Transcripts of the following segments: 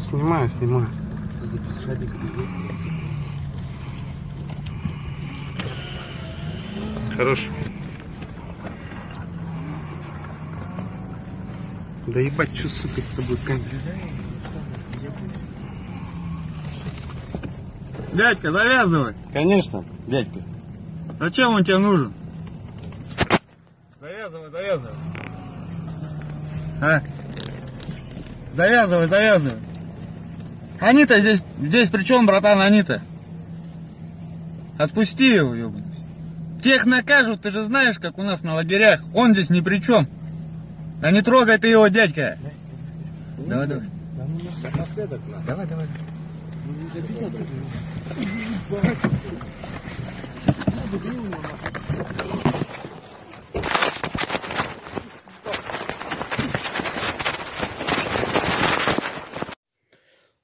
Снимаю, снимаю. Хорошо. Да ебать, что, сука, с тобой камера? Дядька, завязывай. Конечно, дядька. Зачем он тебе нужен? Завязывай, завязывай. А? Завязывай, завязывай. Они-то здесь при чем, братан, они-то? Отпусти его, ёбаный. Тех накажут, ты же знаешь, как у нас на лагерях. Он здесь ни при чем. Да не трогай ты его, дядька. Давай, давай. Давай, давай.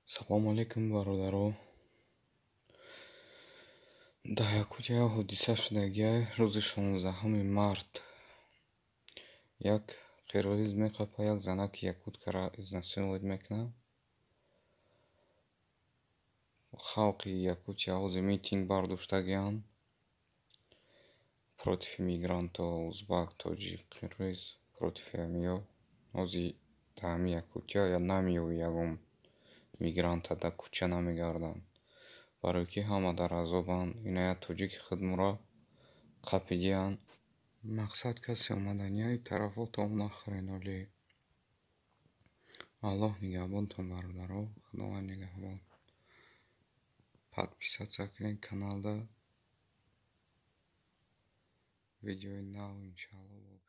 Салому алейкум, бародаро. Дар Якутия ҳодиса шудагиай. Рӯзи 16 март як қирғиз меқапа, як занаки якуткара изнасиловать мекунад. Халқи Якутия ҳозир митинг бардоштагианд против мигрантҳо, узбак, тоҷик, қирғиз, против ҳамиё. Ҳозир дар ҳами Якутия я намеёвӣ ягон мигранта, дар кӯча намегарданд, барое ки ҳама дар азобанд. Ина як тоҷики худмуро қапидианд. Мақсад касе омаданияи тарафотон нахӯрен, оле Аллоҳ нигаҳбонтон, бародаро. Худованд нигаҳбон. Подписаться кунед каналда. Видеои нав иншаалло.